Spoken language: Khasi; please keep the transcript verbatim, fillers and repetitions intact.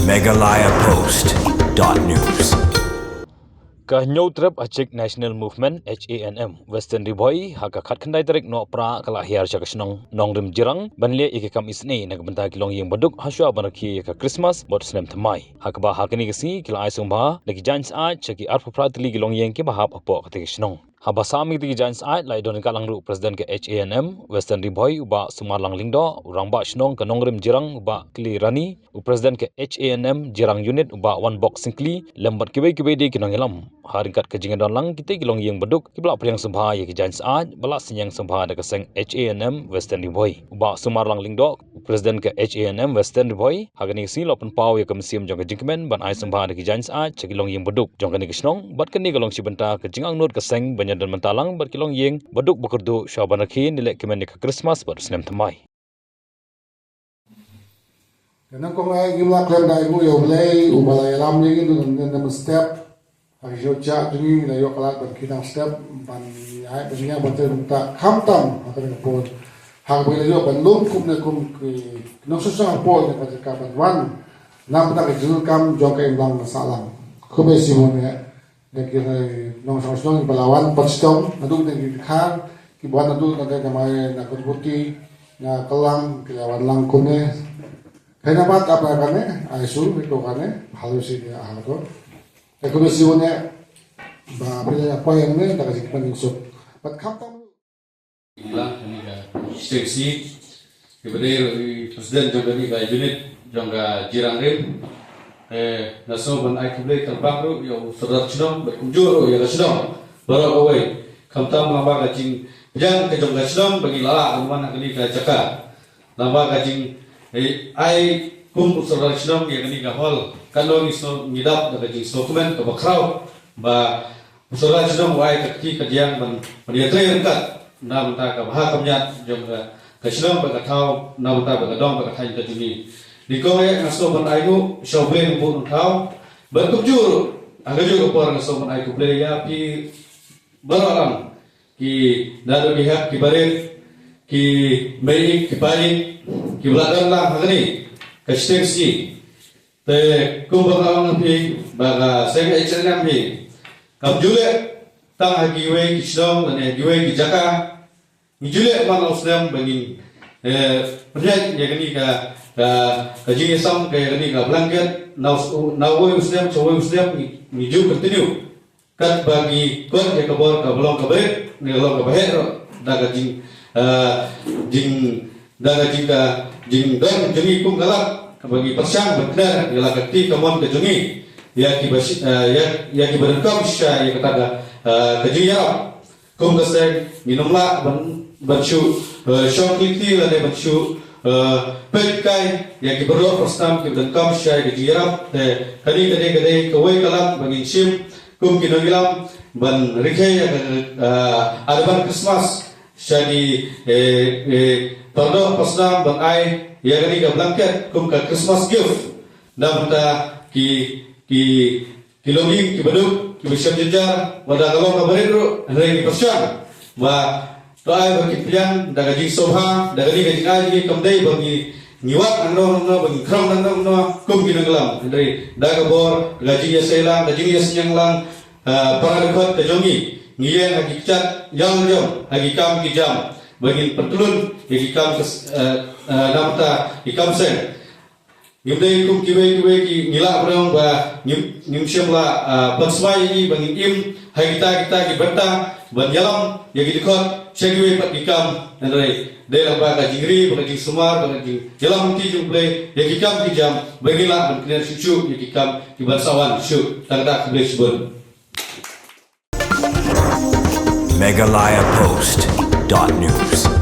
Meghalaya Post dot news. Ka Hynñiewtrep Achik National Movement, H A N M, Western Ri Bhoi, ha ka khatkhyndai tarik Nohprah ka la hiar sha ka shnong Nongrim Jirang ban leh ïa ki kam isynei na ka bynta ki longïing baduk hashwa ban rakhe ïa ka Christmas bad snem thymmai. Ha kaba ha kane ka sngi ki la ai sngewbha da ki jaiñ syaid sha ki arphew phra tylli ki longïing kiba hap hapoh katei ka shnong. Haba sam ïa ki jaiñ syaid la ïadon ryngkat lang ruh u President ka H A N M Western Ri Bhoi u Bah Sumarlang Lyngdoh, u Rangbah Shnong ka Nongrim Jirang u Bah Kli Rani, u President ka H A N M Jirang Unit u Bah Wanbok Syngkli, lem bad kiwei kiwei de ki nongïalam. Ha ryngkat ka jingïadon lang kitei ki longïing baduk kiba la pdiang sngewbha ïa ki jaiñ syaid ba la synñiang sngewbha da ka seng H A N M Western Ri Bhoi. U Bah Sumarlang Lyngdoh, u President ka H A N M Western Ri Bhoi, ha kane ka sngi la pynpaw ïa ka mynsiem jong ka jingkmen ban ai sngewbha da ki jaiñ syaid sha ki longïing baduk jong kane ka shnong, bad kane ka long shi bynta ka jingangnud ka seng ban ïadon bynta lang bad ki longïing baduk ba kyrduh shwa ban rakhe ne leh kmen ïa ka Christmas bad snem thymmai. Ka nang kong ai ngim lah khlem da ai nguh ïa U Blei uba la ïalam ïa ngi, ngi don mynstep. Ha ki jingïoh jia jong ngi la ïoh ka lad ban kynang step ban ai ban ïa ban te bynta khamtam ha kane ka por. Ha kaba la ïoh ban lum kum ne kum ki nongshong shnong ha por ne ka jaka ban wan na bynta ka jingkam jong ka imlang sahlang. Khublei shibun ïa ïa ki nongshong shnong ba la wan pat shitom naduh ne ki dkhar kiba wan naduh na ka jamaïa na Kynputi na Kylang ki la wan lang kumne. Kane pat apa kane ai su ito kane halu si dia halu to. Ïa khublei shibun ïa ba phi la ïa poi ïa ne da ka jingkmen suk. Bad khamtam Ila kane ka shisha sngi kiba dei ruh i president jong kane ka unit jong ka Jirang Rim. Eh, nga sngew ban ai khublei kyrpang ruh ïa u sordar shnong bad kumjuh ruh ïa ka shnong baroh kawei. Khamtam lyngba ka jingpdiang ka jong ka shnong ba ngi la lah ban wan ha kane ka jaka. Lyngba ka jing, eh, ai kum u sordar shnong ïa kane ka hall, ka long ngi sngew ngi dap da ka jingsngewkmen kaba khraw ba u sordar shnong u ai ka kti ka diang ban, ban ïatrei ryngkat na bynta ka bha ka miat jong ka, ka shnong bad ka thaw, na bynta bad ka dong bad ka thaiñ ka jong ngi. Nyngkong eh nga sngew ban ai nguh sha U Blei Nongbuh Nongthaw bad kumjuh ruh ha kajuh ka por nga sngew ban ai khublei ïa phi baroh lang, ki naduh ki hep ki barit, ki mei ïing ki pa ïing, kiba la don lang ha kane ka shisha sngi. Te kumba nga ong ha phi ba ka seng H A N M hi kam ju leh tang ha kiwei ki shnong lane ha kiwei ki jaka. Ngi ju leh man la u snem ba ngin, eh, pynïaid ïa kane ka, ka, ka jingïasam ka ïa kane ka blanket na u, na uwei u snem sha uwei u snem ngi, ngi ju continue. Katba ngi kot ïa ka bor kaba long kaba rit ne ka long kaba heh ruh da ka jing, eh, jing, da ka jing, ka jingdon jong ngi kum ka lad kaba ngi pyrshang ban kner ïa la ka kti kamon ka jong ngi ïa kiba shi-, eh, ïa, ïa kiba donkam shisha ïa kata ka, eh, ka jingïarap. Kum ka seng ngin ym lah ban, ban shu, eh, shong kli kti lane ban shu, eh, peit kai ïa kiba doh ba snam kiba donkam shisha ïa ka jingïarap. Te kane ka dei, ka dei kawei ka lad ba ngin shim kum ki nongïalam ban rkhie ïa ka, eh, Advance Christmas sha ki, eh, eh, ba doh ba snam ban ai ïa kane ka blanket kum ka Christmas gift na bynta ki, ki, ki longïing kiba duk kiba shem jynjar, wat la ka long kaba rit ruh hynrei ngi pyrshang ba to ai ba ki pdiang da ka jingsngewbha, da kane ka jingai jong ngi kam dei ba ngi, ngi wad hangno hangno, ba ngi khrong hangno hangno kum ki nongïalam, hynrei da ka bor, da ka jingïasei lang, da ka jingïaseng lang, ah, para dkhot ka jong ngi, ngi ïeng ha ki kjat ïalam jong, ha ki kam ki jam ba ngin pyntlun ïa ki kam ka s-, eh, eh, na bynta ki kam seng. Ngim dei kum kiwei kiwei ki, ngi lah ban ong ba ngim, ngim shym la, ah, pynsmai ïa ngi ba ngin im ha kita kita ki bynta ban ïalam ïa ki dkhot sha kiwei pat ki kam, hynrei dei lyngba ka jingri bad ka jingsumar bad ka jingïalam lynti jong U Blei ïa ki kam ki jam ba ngi lah ban kner shuh shuh ïa ki kam ki ban sa wan shuh. Tang kata, khublei shibun. Meghalaya Post dot news.